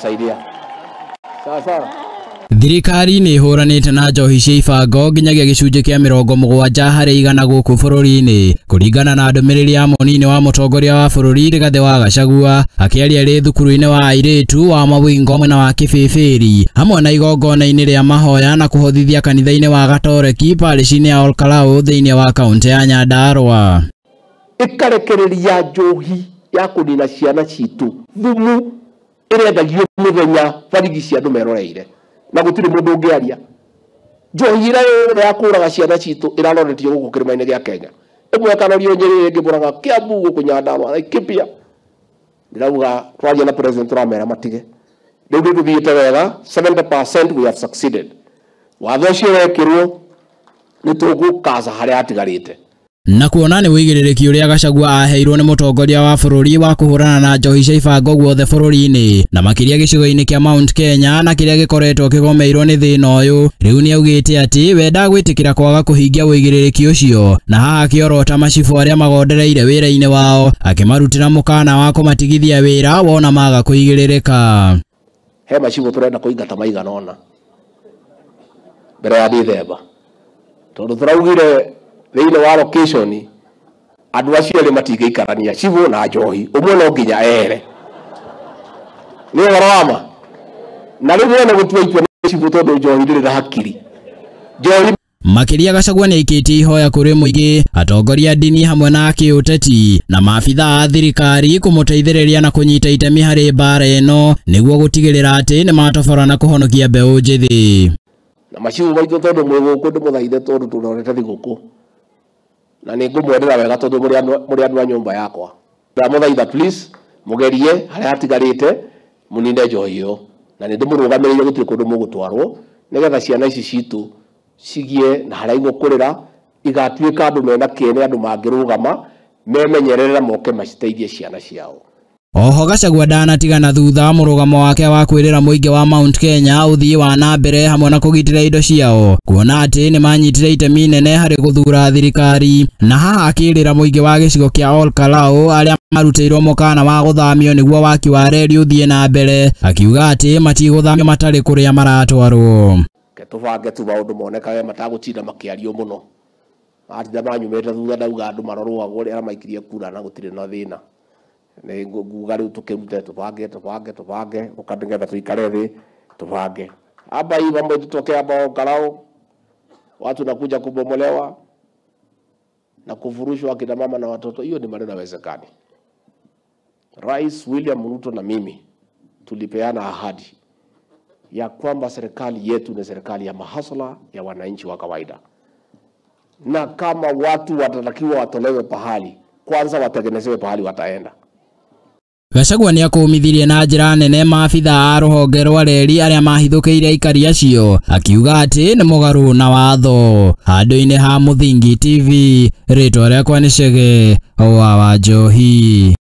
Saidia. Sawa sawa. Thirikari nĩ ĩhũranĩte na njohi cia ibango nginyagia gĩcunjĩ kĩa 70% gũkũ bũrũri-inĩ kũringana na ndũmĩrĩri ya mũnini wa mũtongoria wa bũrũri Rigathĩ wa Gachagua akĩaria rĩ thukuru-inĩ wa airĩtu wa Mawingo mwena wa Kĩbĩbĩri hamwe na igongona-inĩ rĩa mahoya na kũhothithia kanitha-inĩ wa Gatoreki parish-inĩ ya Olkalau thĩinĩ wa kaunti ya Nyandarua. Ĩkarekereria njohi ya kũnina ciana citũ thumu ĩrendagio mũthenya barigi cia andũ meroreire na gũtirĩ mũndũ ũngĩaria. Njohi ĩrĩa yothe ya kũraga ciana citũ ĩraroretio gũkũ kĩrĩma-inĩ gĩa Kenya, ĩmwe ĩkarorio Nyĩrĩ, ĩngĩ Mũrang'a, Kiambu, gũkũ Nyandarua, Laikipia. Ndĩrauga twaria na president tũramera matige. Rĩu nĩ tũthiĩte wega, 70% we have succeeded. Watho ũcio wekĩrwo nĩ tũgũkaca harĩa hatigarĩte. Na kuona nĩ wĩigĩrĩrĩki ũrĩa Gachagua aheirwo nĩ mũtongoria wa bũrũri wa kũhũrana na njohi cia ibango guothe bũrũri-inĩ na makĩria gĩcigo-inĩ kĩa Mount Kenya na kĩrĩa gĩkoretwo kĩgomeirwo nĩ thĩna ũyũ, rĩu nĩ augĩte atĩ we ndagwĩtĩkĩra kwaga kũhingia wĩigĩrĩrĩki ũcio, na haha akĩorota macibũ arĩa magondereire wĩra-inĩ wao akĩmarutĩra mũkana wa kũmatigithia wĩra wona maga kũigĩrĩrĩka. He macibũ tũrenda kũingata maigana ũna mbere ya Dithemba, tondũ tũraugire thĩinĩ wa location andũ acio erĩ matingĩikarania, cibũ na njohi, ũmwe no nginya ehere. Nĩ ũhoro wa ma. Na rĩu mwene gũtua itua nĩ cibũ tondũ njohi ndĩrĩ na hakiri. Njohi. Makĩria Gachagua nĩ aikĩtie ihoya kũrĩ mũingĩ, atongoria ndini hamwe na kĩũteti na maabitha a thirikari kũmũteithĩrĩria na kũnyita itemi harĩ mbara ĩno nĩguo gũtigĩrĩra atĩ nĩ matobora na kũhonokia mbeũ njĩthĩ. Na macibũ maitũ tondũ mwĩ gũkũ ndĩmũthaithe tondũ tũrorete thigũkũ na nĩ ngũmwendera wega tondũ mũrĩ andũ a nyũmba yakwa. Ndamũthaitha please mũgerie harĩa hatigarĩte mũnine njohi ĩyo, na nĩ ndĩmũrũgamĩrĩire gũtirĩ kũndũ mũgũtwarwo nĩgetha ciana ici citũ cigie na harĩa igũkũrĩra igatuĩka andũ mena kĩene, andũ mangĩrũgama memenyerere na moke maciteithie ciana ciao. Oho Gachagua ndanatigana thutha mũrũgamo wake wa kwĩrĩra mũingĩ wa Mount Kenya ũthii wa na mbere hamwe na kũgitĩra indo ciao, kuona atĩ nĩ manyitire itemi nene harĩ gũthura thirikari, na haha akĩrĩra mũingĩ wa gĩcigo kĩa Olkalau arĩa marutĩirwo mũkana wa gũthamio nĩguo waki wa reri ũthiĩ na mbere, akiuga atĩ matigũthamio matarĩ kũrĩa maratwarwo. Tũbange tu maũndũ monekage matagũtinda makĩario mũno, matinda manyumĩte thutha ndauga andũ marorwo ũrĩa maikirie kura na gũtirĩ na thĩna. Nĩ nguga rĩu tũkĩrute tũbange tũbange tũbange ũka nĩgetha tũikare thĩ tũbange. Hapa hii mambo itutokea hapa Olkalau, watu nakuja kubomolewa na kufurushwa akina mama na watoto, hiyo ni maneno hayawezekani. Rais William Ruto na mimi tulipeana ahadi ya kwamba serikali yetu ni serikali ya mahasla ya wananchi wa kawaida, na kama watu watatakiwa watolewe pahali, kwanza watengenezewe pahali wataenda. Gachagua nĩ akũmithirie na njĩra nene maabitha a rũhonge rwa reri arĩa mahithũkĩire aikari acio, akiuga atĩ nĩ mũgarũ na watho. Handũ-inĩ ha Mũthingi TV, rĩtwa rĩakwa nĩ Chege wa Wanjohi.